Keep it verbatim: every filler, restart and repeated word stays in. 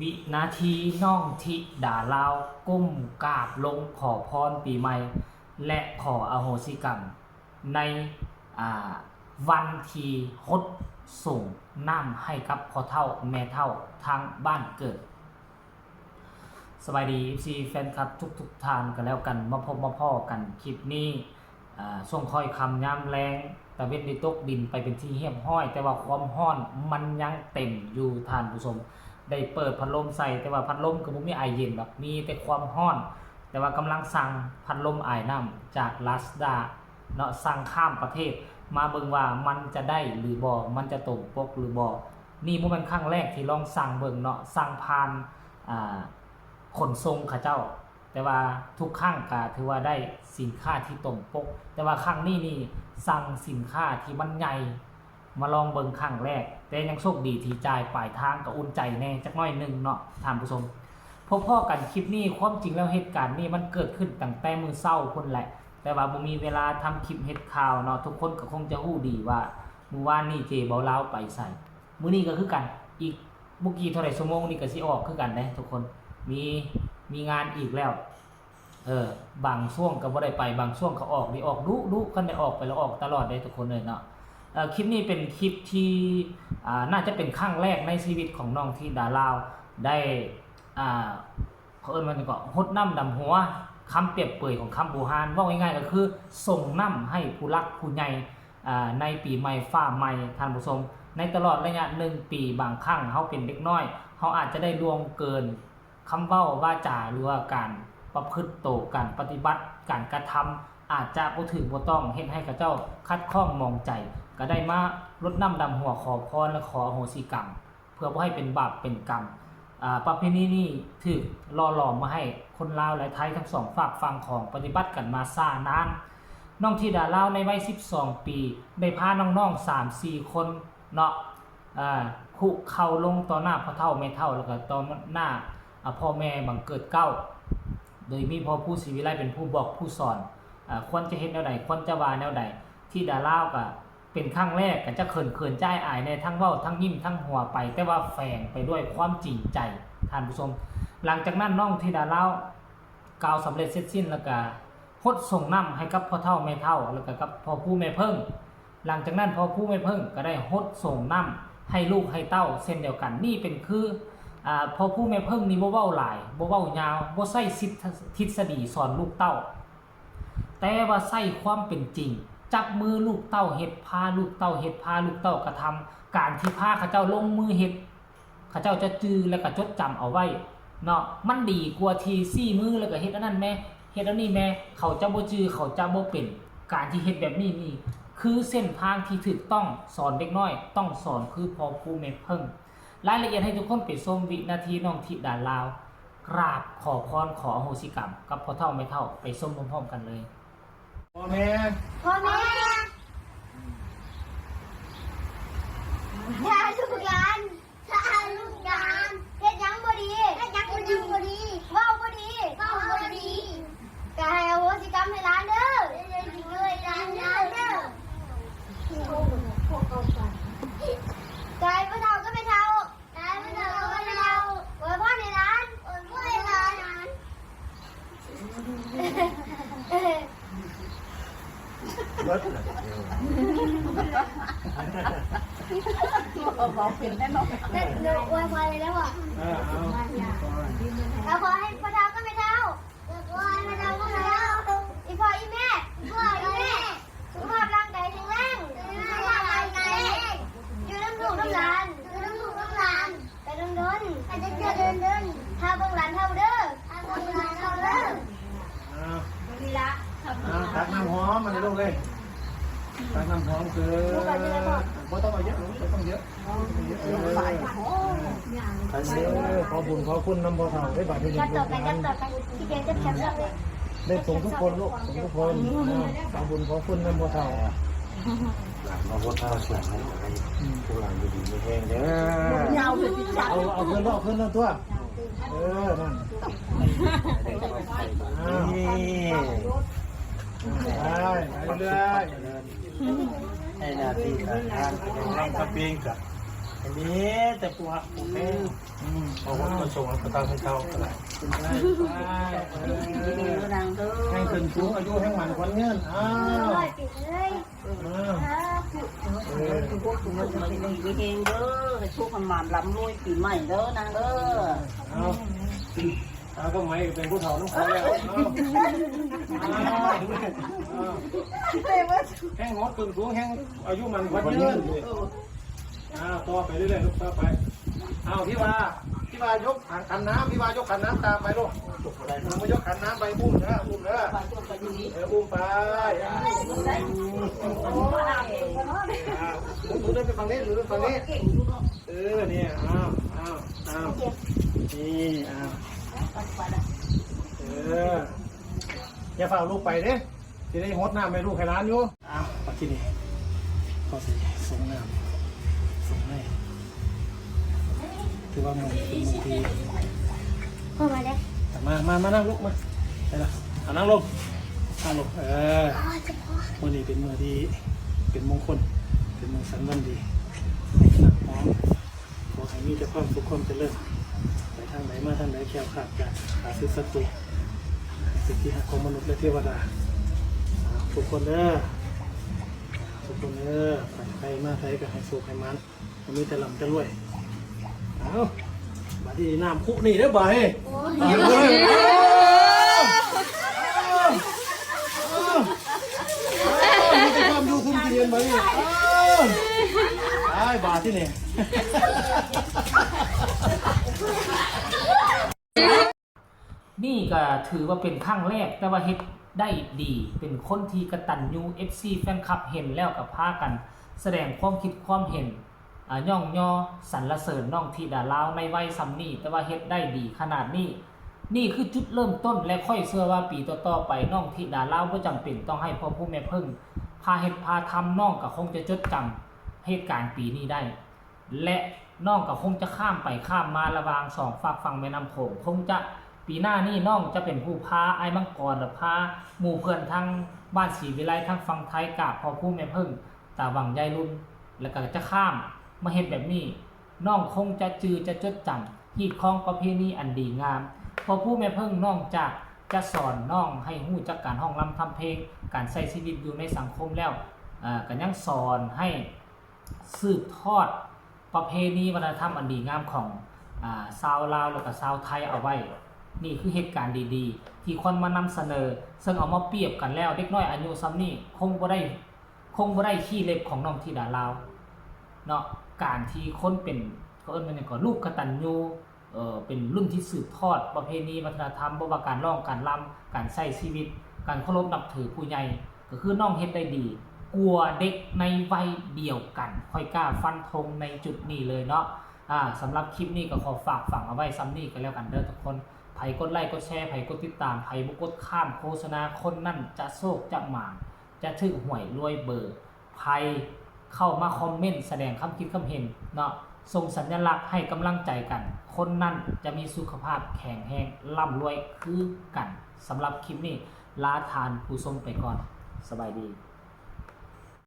วินาทีน้องธิดาลาวก้มกราบลงขอพรปีใหม่ และขออโหสิกรรมใน อ่า วันที่หดส่งน้ำให้กับพ่อเฒ่าแม่เฒ่าทางบ้านเกิด สบายดี เอฟซี แฟนคลับทุกๆท่านกันแล้วกัน มาพบมาพ้อกันคลิปนี้ อ่า ช่วงค่อยค่ำยามแลง ตะเว็นได้ตกดินไปเป็นที่เรียบร้อย แต่ว่าความร้อนมันยังเต็มอยู่ท่านผู้ชม ได้เปิดพัดลมใส่ แต่ว่าพัดลมก็บ่มีไอเย็นดอก มีแต่ความร้อน แต่ว่ากำลังสั่งพัดลมอายน้ำจาก Lazada เนาะ สั่งข้ามประเทศ มาเบิ่งว่ามันจะได้หรือบ่ มันจะตรงปกหรือบ่ นี่บ่แม่นครั้งแรกที่ลองสั่งเบิ่งเนาะ สั่งผ่าน อ่า ขนส่งเขาเจ้า แต่ว่าทุกครั้งก็ถือว่าได้สินค้าที่ตรงปก แต่ว่าครั้งนี้นี่สั่งสินค้าที่มันใหญ่ มาลองเบิ่งครั้งแรก แต่ยังโชคดีที่จ่ายปลายทางก็อุ่นใจแน่จักหน่อยหนึ่งเนาะท่านผู้ชม พบพ้อกันคลิปนี้ ความจริงแล้วเหตุการณ์นี้มันเกิดขึ้นตั้งแต่มื้อเช้าพุ้นแหละ แต่ว่าบ่มีเวลาทำคลิปเฮ็ดข่าวเนาะ ทุกคนก็คงจะฮู้ดีว่ามื้อวานนี้เจเบาลาวไปไส มื้อนี้ก็คือกัน อีกบ่กี่เท่าใดชั่วโมงนี่ก็สิออกคือกันเด้ทุกคน มี มีงานอีกแล้ว เออ บางช่วงก็บ่ได้ไป บางช่วงก็ออก นี่ออกดุดุ คันได้ออกไปแล้วออกตลอดเด้ทุกคนเอ้ยเนาะ เอ่อ คลิปนี้เป็นคลิปที่ อ่า น่าจะเป็นครั้งแรกในชีวิตของน้องธิดาลาว ได้ อ่า เขาเอิ้นว่าหยังเกาะ ฮดน้ำดำหัว คำเปรียบเปรยของคำโบราณ เว้าง่ายๆก็คือส่งน้ำให้ผู้หลักผู้ใหญ่ อ่า ในปีใหม่ฟ้าใหม่ ท่านผู้ชม ในตลอดระยะหนึ่งปี บางครั้งเฮาเป็นเด็กน้อย เฮาอาจจะได้ล่วงเกิน คำเว้าวาจา หรือว่าการประพฤติโต การปฏิบัติ การกระทำ อาจจะบ่ถูกบ่ต้อง เฮ็ดให้เขาเจ้าคัดข้องหมองใจ ก็ได้มารดน้ำดำหัวขอพรและขออโหสิกรรม เพื่อบ่ให้เป็นบาปเป็นกรรม อ่า ประเพณีนี้ถูกหล่อหลอมมาให้คนลาวและไทยทั้งสองฝากฝั่งของปฏิบัติกันมาช้านาน น้องธิดาลาวในวัยสิบสองปี ได้พาน้องๆสามสี่คนเนาะ อ่า คุเข่าลงต่อหน้าพ่อเฒ่าแม่เฒ่า แล้วก็ต่อหน้า อ่า พ่อแม่บังเกิดเกล้า โดยมีพ่อครูศรีวิไลเป็นผู้บอกผู้สอน อ่า ควรจะเฮ็ดแนวใด ควรจะว่าแนวใด ธิดาลาวก็เป็นครั้งแรก ก็จะเขินๆ จะอายๆ แน่ ทั้งเว้า ทั้งยิ้ม ทั้งหัวไป แต่ว่าแฝงไปด้วยความจริงใจ ท่านผู้ชม หลังจากนั้นน้องธิดาลาวกล่าวสำเร็จเสร็จสิ้น แล้วก็ฮดส่งน้ำให้กับพ่อเฒ่าแม่เฒ่า แล้วก็กับพ่อครูแม่เพิ่ง หลังจากนั้นพ่อครูแม่เพิ่งก็ได้ฮดส่งน้ำให้ลูกให้เต้าเช่นเดียวกัน นี่เป็นคือ อ่า พ่อครูแม่เพิ่งนี่บ่เว้าหลาย บ่เว้ายาว บ่ใช้ทฤษฎีสอนลูกเต้า แต่ว่าใช้ความเป็นจริง จับมือลูกเต้าเฮ็ด พาลูกเต้าเฮ็ด พาลูกเต้ากระทำ การที่พาเขาเจ้าลงมือเฮ็ด เขาเจ้าจะจื่อและก็จดจำเอาไว้เนาะ มันดีกว่าที่ซี้มือแล้วก็เฮ็ดอันนั้นแม่ เฮ็ดอันนี้แม่ เขาจะบ่จื่อ เขาจะบ่เป็น การที่เฮ็ดแบบนี้นี่ คือเส้นทางที่ถูกต้อง สอนเด็กน้อยต้องสอนคือพ่อครูแม่เพิ่ง รายละเอียดให้ทุกคนไปชมวินาทีน้องธิดาลาวกราบขอพรขออโหสิกรรมกับพ่อเฒ่าแม่เฒ่า ไปชมพร้อมๆกันเลย พ่อแม่ พ่อแม่ อย่าลูกหลาน ถ้าลูกหลานเฮ็ดหยังบ่ดี เฮ็ดหยังบ่ดี เว้าบ่ดี เว้าบ่ดี ก็ให้อโหสิกรรมให้หลานเด้อ ให้หลานเด้อ กายพ่อเฒ่าก็แม่เฒ่า กายพ่อเฒ่าก็แม่เฒ่า อวยพรให้หลาน อวยพรให้หลาน เบิดเลย เอาบอกเป็นแน่นอน เดี๋ยวอวยพรเลยแล้วอ่ะ เออ เอา แล้วขอให้พ่อเฒ่าก็แม่เฒ่า แล้วขอให้พ่อเฒ่าก็แม่เฒ่า อีพ่ออีแม่ อีพ่ออีแม่ สุขภาพร่างกายแข็งแรง สุขภาพร่างกายแข็งแรง อยู่นำลูกนำหลาน อยู่นำลูกนำหลาน ไปโดนๆ ไปโดนๆ ถ้าเบิ่งหลานเฒ่าเด้อ ถ้าเบิ่งหลานเฒ่าเด้อ เอา นี่ละ เอา ตักน้ำหอมมาเลยลูกเอ้ย ตักน้ำหอมคือ ลูกเอาเยอะเลยพ่อ บ่ต้องเอาเยอะลูก บ่ต้องเยอะ เออ เออ ขอบุญขอคุณนำพ่อเฒ่าได้บาดนี้ จับต่อไป จับต่อไป พี่เจจับ จับต่อไป ได้ส่งทุกคนลูก ส่งทุกคน อ่า ขอบุญขอคุณนำพ่อเฒ่า หลานมาพ่อเฒ่าเสียงให้ อืม พวกหลานอยู่ดีมีแฮงเด้อ ยาวเลยพี่จ๋า เอา เอาคืนแล้ว เอาคืนแล้วตัว เออ นั่น อ้าว นี่ ไป ไปเรื่อยๆ ให้หน้าที่การงานเป็นร่ำทำเพลงกะ อันนี้แต่ผู้ฮักผู้แพง อืม ขอบคุณ ส่งเอาไปตามให้เขาก็ได้ นางเด้อ แห่งขึ้นสูงอายุแห่งมันขวัญยืนอ้าวอ้าวเออ ทุกคนทุกคนมันเป็นดีเฮงเด้อให้ทุกข์มันหมานล้ำรวยปีใหม่เด้อนางเด้อ เอาเอาก็ไม่เป็นผู้เฒ่าต้องคอยแล้วเอาเอาเอาแห่งหอดขึ้นสูงแห่งอายุมันขวัญยืน อ่าต่อไปเรื่อยๆลูกต่อไปอ้าวพี่วาพี่วายกขันขันน้ำพี่วายกขันน้ำตามไปลูกมายกขันน้ำไปอุ้มนะอุ้มนะเอออุ้มไปอ่าอ่าหนูหนูเดินไปฝั่งนี้หนูเดินฝั่งนี้เออเนี่ยอ้าวอ้าวอ้าวนี่อ้าวเอออย่าฝ่าลูกไปเด้ สิได้หดน้ำให้ลูกให้หลานอยู่อ้าวมาที่นี่ก็สิส่งน้ำส่งให้ถือว่ามันเป็นมือที่ พ่อมาแล้ว มามามานั่งลูกมาไปละเอานั่งลงนั่งลงเออวันนี้เป็นมือที่เป็นมงคล เป็นมือสันวันดีให้นักน้องขอให้มีแต่ความสุขความเจริญไปทางไหนมาทางไหนแคล้วคลาดจากข้าศึกศัตรูสิ่งที่หักของมนุษย์และเทวดาทุกคนเด้อ ทุกคนเด้อไปไทยมาไทยก็ให้โชคให้มันมีแต่ลำแต่รวยเอาบัดนี้น้ำคุนี่เด้อบ่ายมีแต่ความอยู่คุมกินเย็นบ่ายนี่ไอ้บาทที่นี่ นี่ก็ถือว่าเป็นครั้งแรกแต่ว่าเฮ็ดได้ดี เป็นคนที่กตัญญู เอฟซี แฟนคลับเห็นแล้วก็พากันแสดงความคิดความเห็นอ่าย่องยอสรรเสริญน้องธิดาลาวในวัยส่ำนี้แต่ว่าเฮ็ดได้ดีขนาดนี้ นี่คือจุดเริ่มต้นและข้อยเชื่อว่าปีต่อๆไปน้องธิดาลาวบ่จำเป็นต้องให้พ่อผู้แม่เพิ่งพาเฮ็ดพาทำน้องก็คงจะจดจำเหตุการณ์ปีนี้ได้ และน้องก็คงจะข้ามไปข้ามมาระหว่างสองฟากฝั่งแม่น้ำโขง คงจะปีหน้านี่น้องจะเป็นผู้พาอ้ายมังกรและพาหมู่เพื่อนทั้งบ้านศรีวิไลทั้งฝั่งไทยกราบพ่อผู้แม่เพิ่งตาวังยายรุ่น แล้วก็จะข้ามมาเฮ็ดแบบนี้ น้องคงจะจือจะจดจำฮีดคองประเพณีอันดีงามพ่อผู้แม่เพิ่งนอกจากจะสอนน้องให้ฮู้จักการฮ้องรำทำเพลง การใช้ชีวิตอยู่ในสังคมแล้วเอ่อก็ยังสอนให้ สืบทอดประเพณีวัฒนธรรมอันดีงามของอ่าชาวลาวแล้วก็ชาวไทยเอาไว้ นี่คือเหตุการณ์ดีๆ ที่ควรมานำเสนอ ซึ่งเอามาเปรียบกันแล้ว เด็กน้อยอายุส่ำนี้คงบ่ได้คงบ่ได้ขี้เล็บของน้องธิดาลาวเนาะ การที่คนเป็นเขาเอิ้นว่าหยังก็ลูกกตัญญู เอ่อเป็นรุ่นที่สืบทอดประเพณีวัฒนธรรมบ่ว่าการร้องการรำการใช้ชีวิต การเคารพนับถือผู้ใหญ่ก็คือน้องเฮ็ดได้ดีกว่าเด็กในวัยเดียวกันข้อยกล้าฟันธงในจุดนี้เลยเนาะอ่าสำหรับคลิปนี้ก็ขอฝากฝังเอาไว้ส่ำนี้ก็แล้วกันเด้อทุกคนไผกดไลค์กดแชร์ไผกดติดตามไผบ่กดข้ามโฆษณาคนนั้นจะโชคจะหมานจะถืกหวยรวยเบอร์ ไผเข้ามาคอมเมนต์แสดงความคิดความเห็นเนาะส่งสัญลักษณ์ให้กำลังใจกัน คนนั้นจะมีสุขภาพแข็งแรงร่ำรวยคือกันสำหรับคลิปนี้ลาท่านผู้ชมไปก่อนสบายดี